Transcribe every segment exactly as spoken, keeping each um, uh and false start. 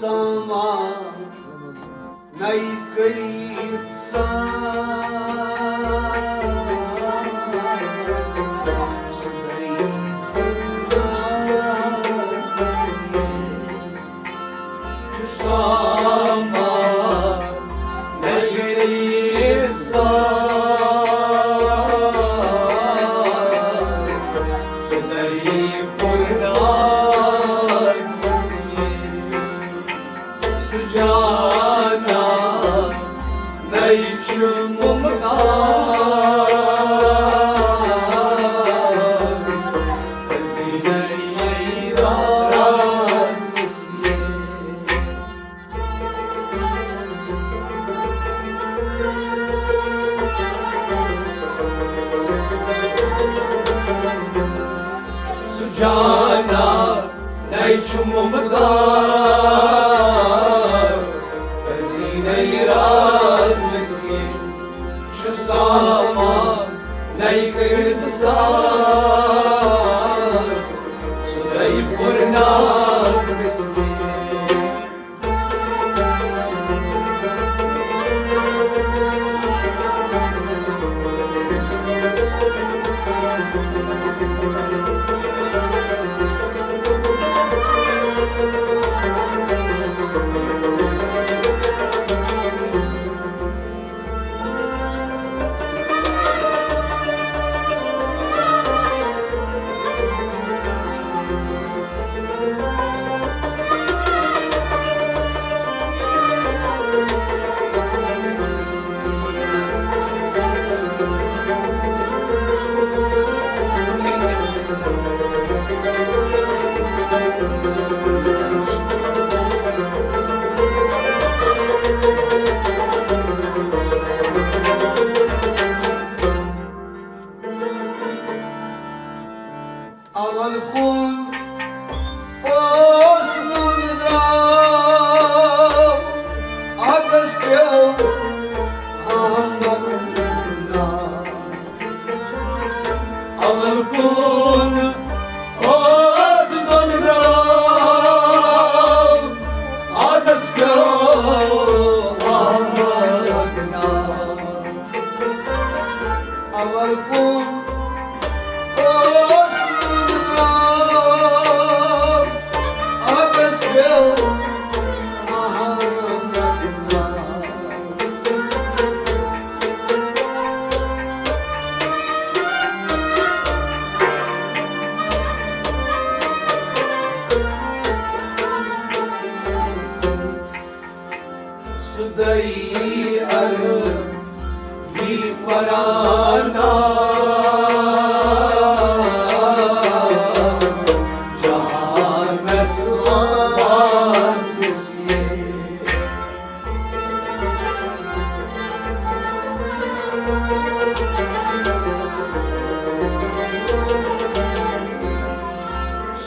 سامان نَے کٔرِتھ ساز۔ چھُ سامان نَے کٔرِتھ ساز۔ سُہ دَے پُرناز وسیع۔ سُہ جانا نَے چھُ ممتاز، حسینَے راز وسیع۔ سُہ جانا نَے چھُ ممتاز، حسینَے راز وسیع۔ چھُ سامان نَے کٔرِتھ ساز، سُہ دَے پُرناز وسیع۔ اول کُن اوس بُن درٛاو، اَتَس پیوٚو احمد ناو۔ اول کُن اوس بُن درٛاو، اَتَس پیوٚو احمد ناو۔ اول کُن اوس ناو، اَتَس پیوٚو احمد ناو۔ سُدے عربی پرانا جانس واز وسیع۔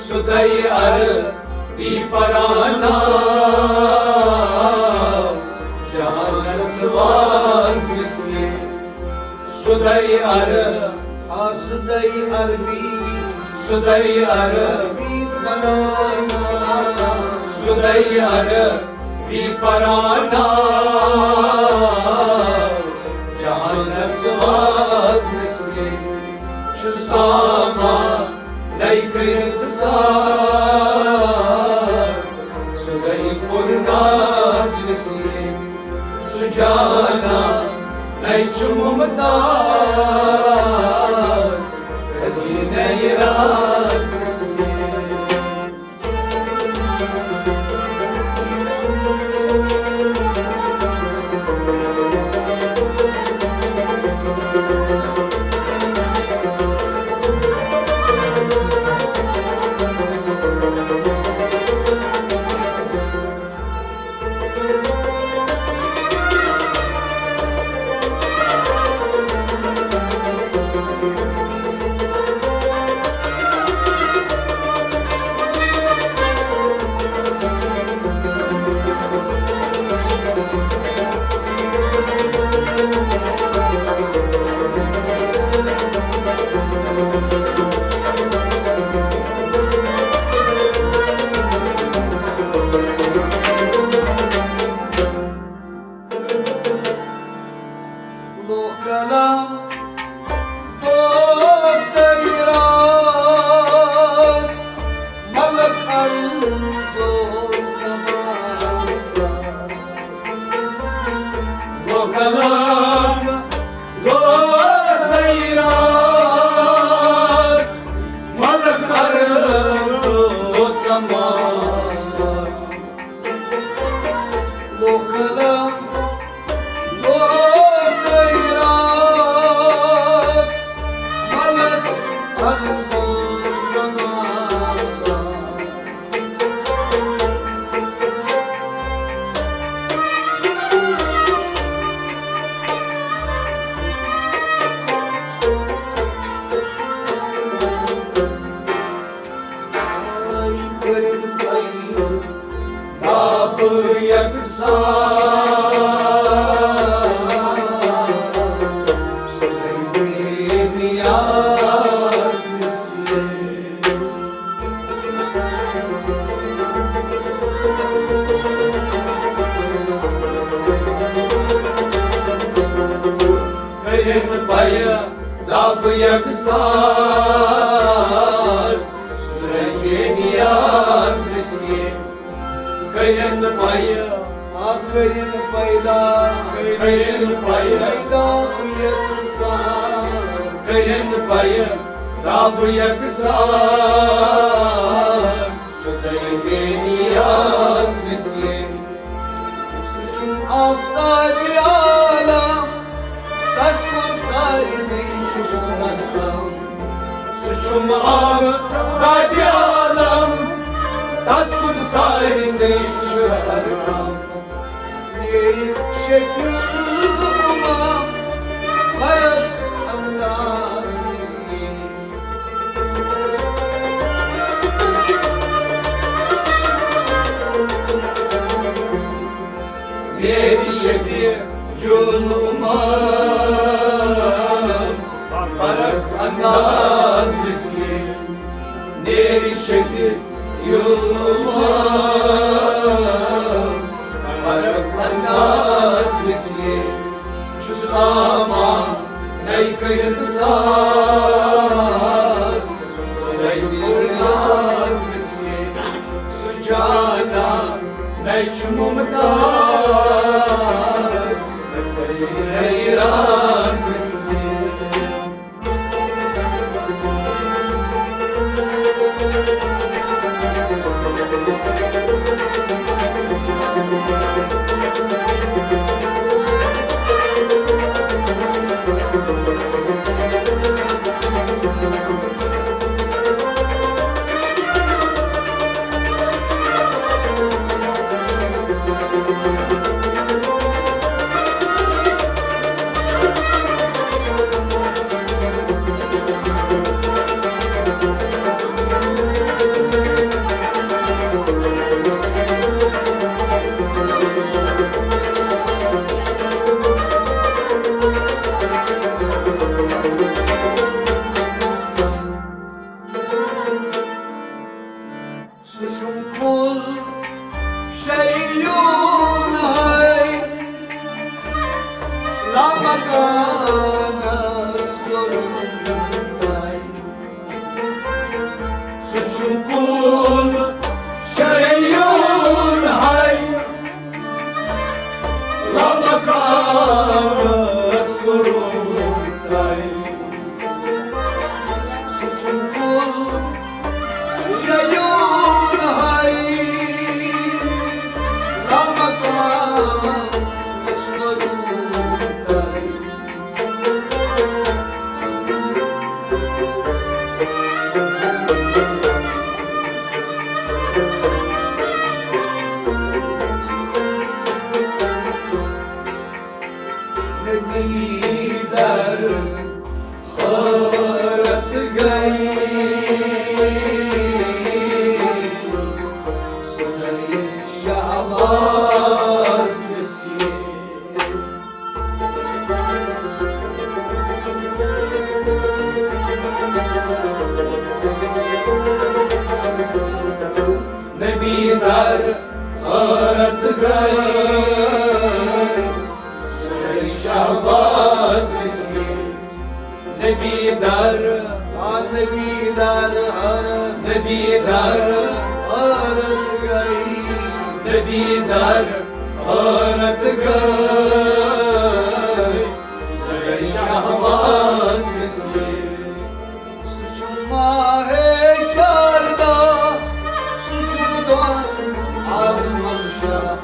سُدے عربی پرانا جانس واز وسیع۔ سُدے عرب، آ سُدے عربی، سُدے عربی پرانا، سُدے عربی پرانا جانس واز وسیع۔ چھُ سامان نَے کٔرِتھ ساز، سُدے پُرناز وسیع۔ سُہ جانا نَے چھُ ممتاز، حسینَے راز وسیع۔ قلم، دو تیرا، ملک انزور سماوار۔ آی کٔرِتھ پَیہِ دَب یَکسان، سُہ گٔے بے نیاز نصیب۔ کٔرِن پَیہِ دَب یَکسان، سُہ گٔے بے نیاز نصیب۔ کٔرِن پَیہِ، آ، کٔرِن پیدا، کٔرِن پَیہِ، پیدا یَکسان۔ کٔرِن پَیہِ دَب یَکسان، سُہ گٔے بے نیاز نصیب۔ سُہ چھُم آفتابِ عالم، تَس کُن سارنٕے چھُ سرکم۔ سُہ چھُم آفتابِ عالم، تَس کُن سارنٕے چھُ سرکم۔ میرِ شفیع الامم، فرق انداز کس نے۔ میرِ شفیع الامم، فرق انداز کس نے۔ میرِ شفیع الامم، فرق انداز کس نے۔ چھُ سامان نَے کٔرِتھ ساز، سُہ نَے کوٚر ناز نصیب۔ سُہ جانا نَے چھُ ممتاز، سُہ نَے راز نصیب۔ سُہ چھُم کُل شیوٗن ہے، لامکانس کوٚرُن ہے۔ سُہ چھُم کُل شیوٗن ہے، لامکانس کوٚرُن ہے۔ سُہ چھُم کُل شیوٗن ہے، لامکانس کوٚرُن ہے۔ نبی در غارت گئی، سنئی شہباز نصیب۔ نبی در غارت گئی، سنئی شہباز نصیب۔ نبی در، آ نبی در، ہر نبی در، حیرت گئی۔ نبی در حیرت گئی، سنئی شہباز نصیب۔ سُہ چھُ ماہِ شاردا، سُہ چھُ دۄن عالمن شاہ۔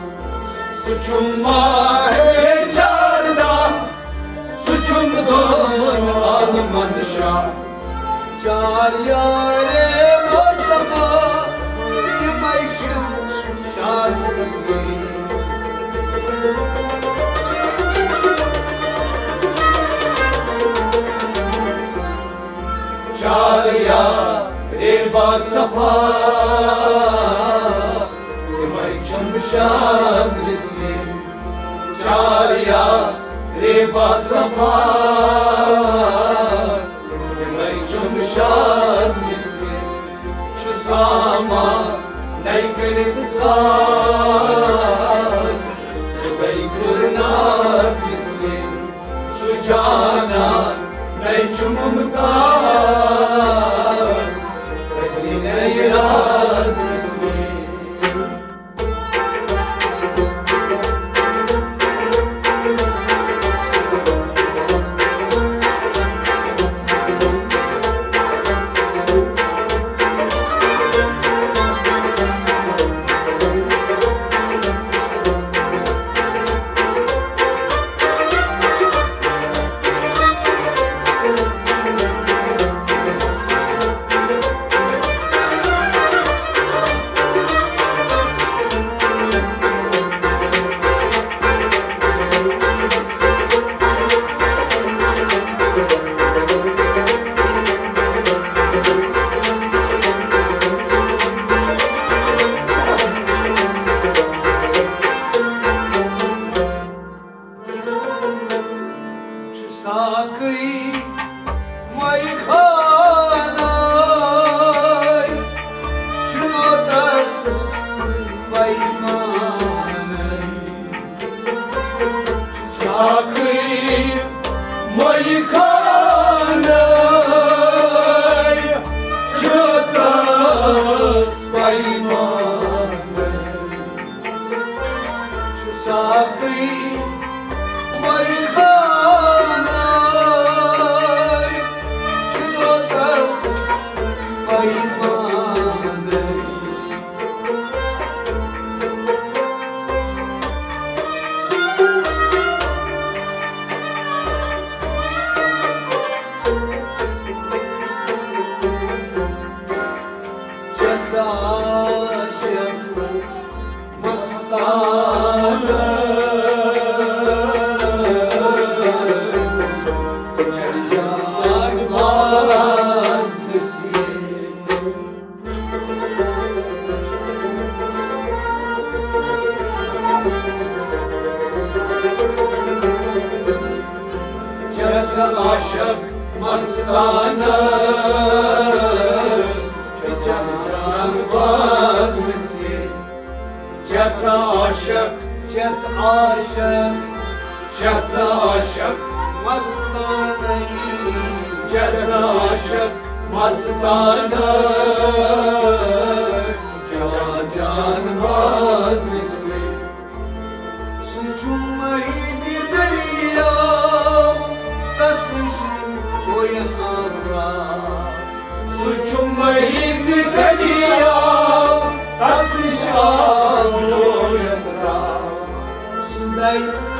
سُہ چھُ ماہِ جاردہ، سُہ چھُنہٕ دۄن عالمن شاہ۔ چار یارے مصطفیٰ، تِمے چھِ شاد نسلی۔ چار یارے باصفا، تِمے چھِم شاز نسلی۔ چار یارے باصفا، تِمے چھِم شاز نسلی۔ چھُ سامان نَے کٔرِتھ ساز، سُہ گٔے گُرناز نسلی۔ سُہ جانان نَے چھُ ممتاز، أزی نَے راز نسلی۔ چھُ ساقی مَے خانَے، چھُنہٕ تَس پیمانَے۔ چھُ ساقی مَے خانَے، چھُنہٕ تَس پیمانَے۔ چھُ ساقی مَے خانَے، چھُنہٕ تَس پیمانَے۔ چتاشم مستانہ، جان باز نصیب۔ چت عاشق مستانہ، جان باز نصیب۔ چت عاشق، چت عاشق، چت عاشق مستانہ، چت عاشق مستانہ، جان جان باز نصیب۔ سُہ چھُ محیط دٔریاو، تَس نِش چھُ یہِ ہمراہ۔ سُہ چھُ محیط دٔریاو، تَس نِش آب چھُ یہِ ہمراہ۔ سُہ دَے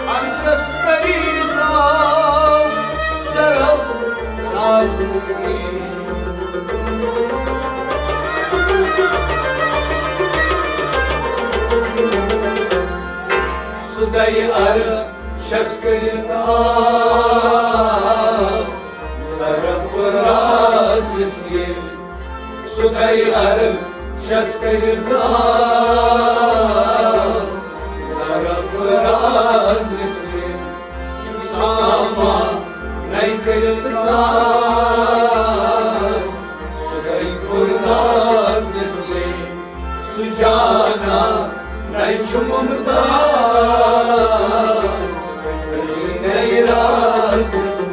عرشَس طریٖقاو، سرف راز نسیم۔ سُہ دَے عرشَس کٔرِتھ آب، سرف راز نسیم۔ سُہ دَے عرشَس کٔرِتھ آب، سرف راز نسیم۔ چھُ سامان نَے کٔرِتھ ساز، سُہ گٔے گُلناز نسیم۔ سُہ جانان نَے چھُ ممتاز، أزی نَے راز نسیم۔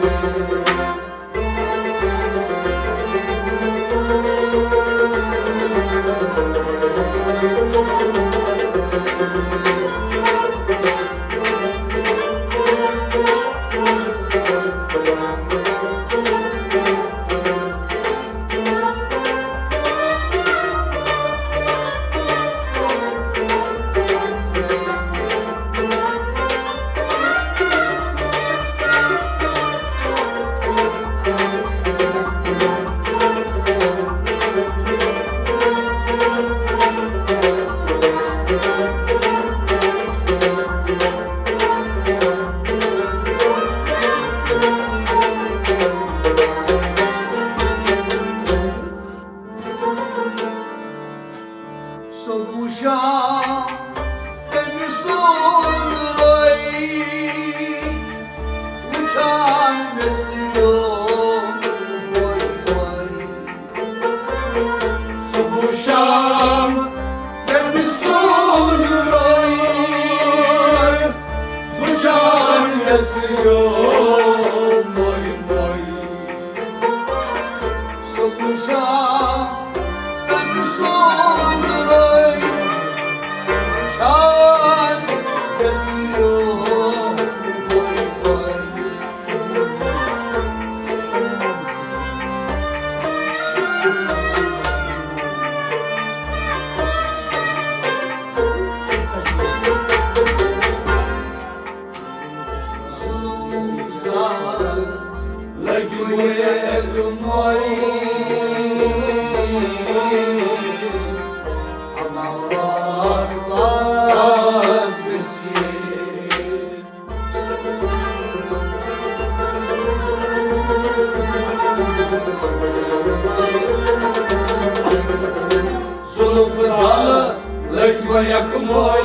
زلف زالہٕ لٔگۍ مےٚ یکمٲے،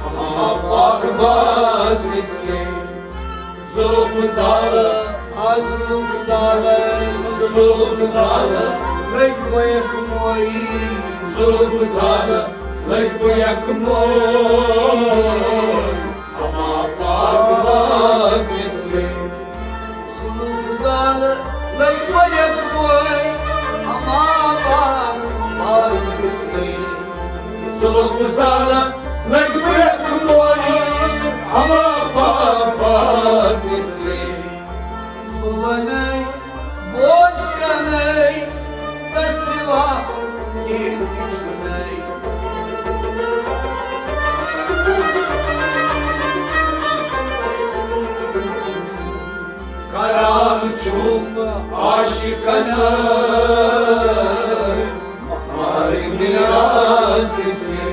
اما پاک باز نسلے۔ زلف زالہٕ، آ زلف زالہٕ، زلف زالہٕ لٔگۍ مےٚ یکمٲے، زلف زالہٕ لٔگۍ مےٚ یکمٲے۔ اما پاک باز نسلے۔ زلف زالہٕ لٔگۍ مےٚ یکمٲے، اما پاک باز نسلے۔ زلف زالہٕ لٔگۍ مےٚ یکمٲے، اما پاک باز نسلے۔ بہٕ وَنَے بوز کنے، تسوا کینٛہہ تہِ چھُنَے۔ کران چھُم عاشقن مارِ میراز سے۔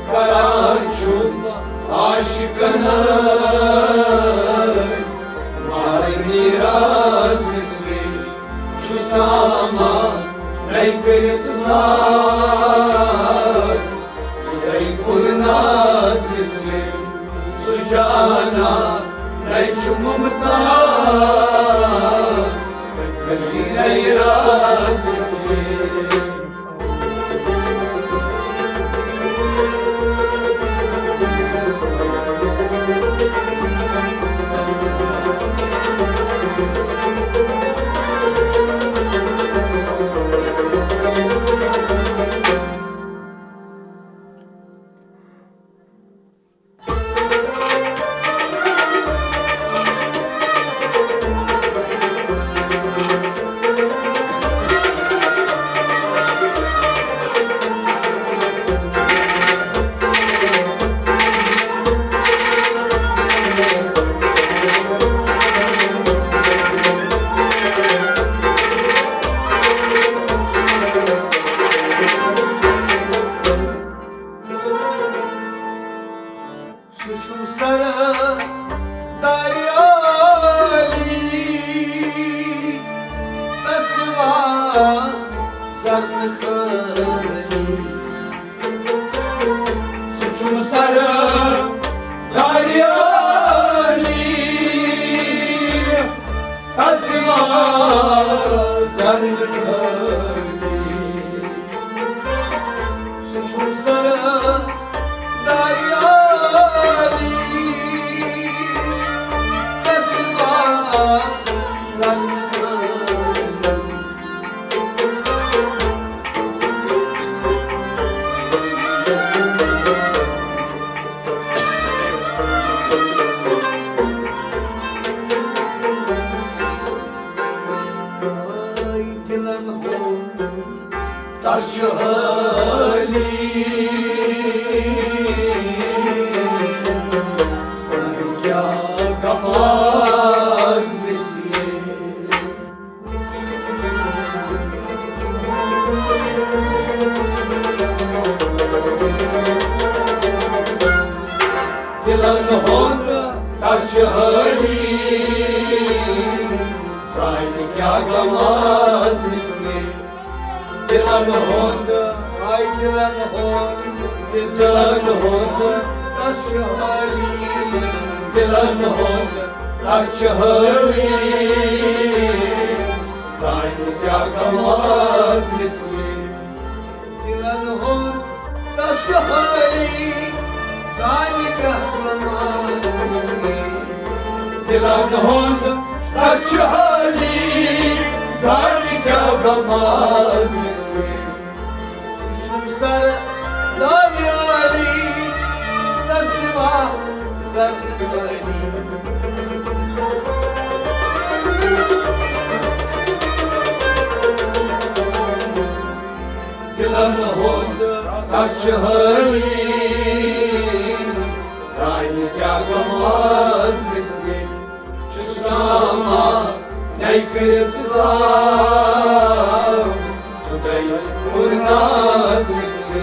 کران چھُم عاشقن مارِ میراز سے۔ چھُ سامان نَے کٔرِتھ ساز، سُہ گٔے پُرناز سے۔ سُہ جانان نَے چھُ ممتاز، گزیرَے راز سے۔ سُہ چھُم سردار علی، تسوا زرنہٕ خٲلی۔ سُہ چھُم سردار علی، تسوا زرنہٕ خٲلی۔ سُہ چھُم سردار علی، تسوا زرنہٕ خٲلی۔ دِلن ہُنٛد تس چھُ حٲلی، سٲنۍ کیٛاہ غم آز نسلے۔ دِلن ہُنٛد تس چھُ حٲلی، سانہِ کیٛاہ غم آز نسلے۔ دِلن ہُنٛد، آے دِلن ہُنٛد، دِلن ہُنٛد تس چھُ حٲلی۔ دِلن ہُنٛد تس چھُ حٲلی، سانہِ کیٛاہ غم آز نسلے۔ دِلن ہُنٛد تس چھُ حٲلی، سانہِ کیٛاہ غم آز نسلے۔ دِلن ہُنٛد تس چھُ حٲلی، سانہِ کیٛاہ غم آز نسلے۔ سُہ چھُم سردار علی، زرد پٲنی۔ دِلن ہُنٛد کچھ ہٲوی، زانہِ کیٛاہ گماز وِسرِ۔ چھُ ساما نَے کٔرِتھ صاف، سُہ گٔے پُرناز وِسرِ۔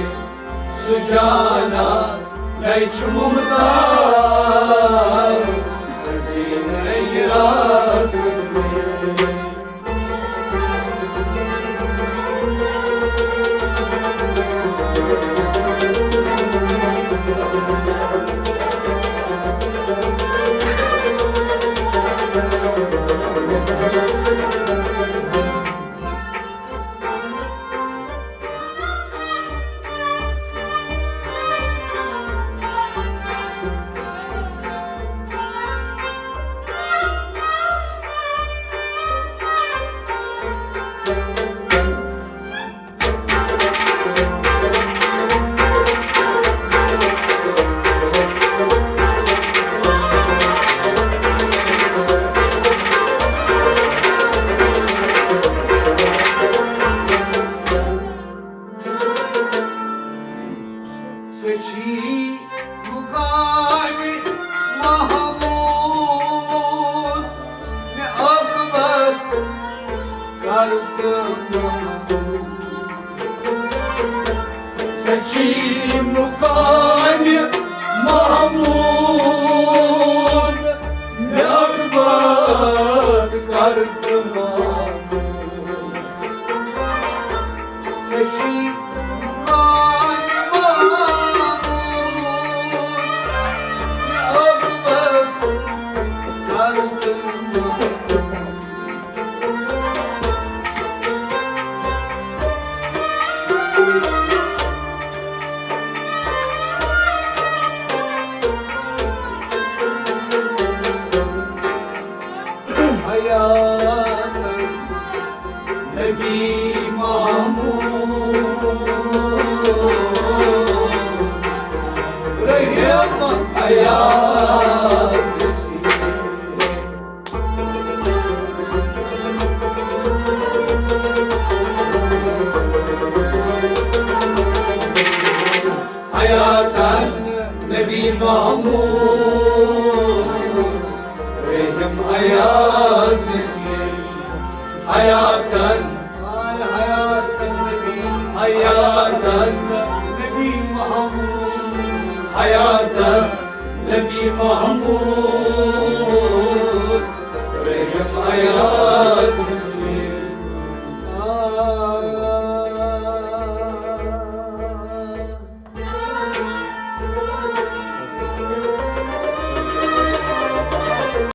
سُہ جانا نَے چھُ مُمتاز، پرٛزے نَے یہِ راز وِسرِ۔ ژےٚ چھی مُقامِ محمود، مےٚ عاقبت کر تہٕ محمود۔ ژےٚ چھی مُقامِ محمود، مےٚ عاقبت کر تہٕ محمود۔ ژےٚ چھی مُقامِ محمود، مےٚ عاقبت کر تہٕ محمود۔ حیات نبی محمود، رحم حیات رسید۔ حیاتن نبی محمود، رحم ایاز نصیر۔ حیاتن، حیاتن نبی، حیاتن نبی محمود، حیاتن نبی محمود، رحم ایاز۔